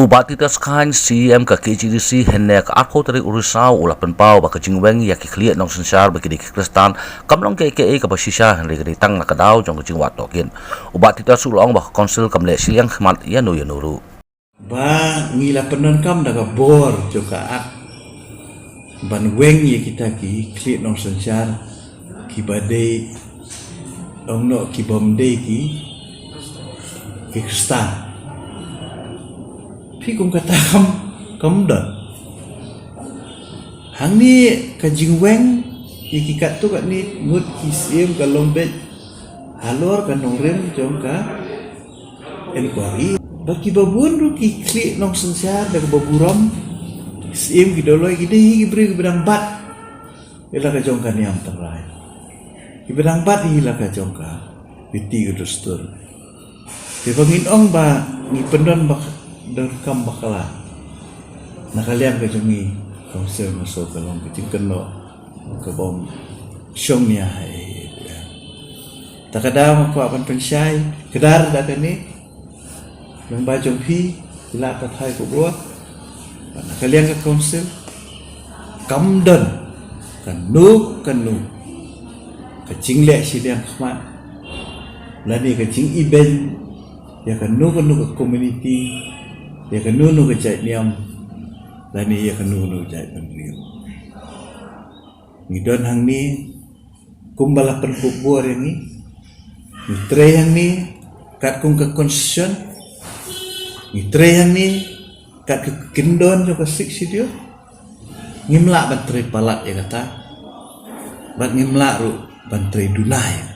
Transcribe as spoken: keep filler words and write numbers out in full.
U Bah Titus Chyne, C E M ka K H A D C, hynne ka arphew tarik u Risaw u la pynpaw ba ka jingweng ïa ki khlieh nongsynshar ba ki dei ki Khristan kam long kaei kaei kaba shisha, hynrei ka dei tang na ka daw jong ka jingwad tohkit. U Bah Titus u la ong ba ka Council kam leh shiliang khmat ïano ïano ruh. Ba ngi la pyndonkam da ka bor jong ka Act ban weng ïa kita ki khlieh nongsynshar kiba dei, ong noh, kibym dei ki, ki Khristan. Phi kum kata kam, kam don. Hangne ka jingweng ïa ki katto katne ngut ki siem ka long beit halor ka nongrim jong ka inquiry. Ba kiba bun ruh ki khlieh nongsynshar da kaba burom, siem ki Doloi, ki dei hi ki briew kiba dang bat ïa la ka jong ka niam tynrai, kiba dang bat ïa la ka jong ka riti ka dustur. Te ba ngin ong ba ngi pyndon ba donkam bakla na ka liang ka jong ngi, Council, nga sngew ka long ka jingkynnoh kabym shong nia ha ei ei ruh. Ta ka daw nga kwah ban pynshai kdar da kane, lyngba jong phi, ki lad pathai khubor, ba na ka liang ka Council kam don kano kano ka jingleh shiliang khmat lane ka jingibeiñ ïa kano kano ka community, ïa kano kano ka jaitniam, lane ïa kano kano ka jaitbynriew. Ngi don hangne kumba la pynkup bor ïa ngi. Ngi trei hangne katkum ka Constitution. Ngi trei hangne kat ka kyndon jong ka Sixth Schedule. Ngim lah ban trei palat ïa kata, bad ngim lah ruh ban trei duna ïa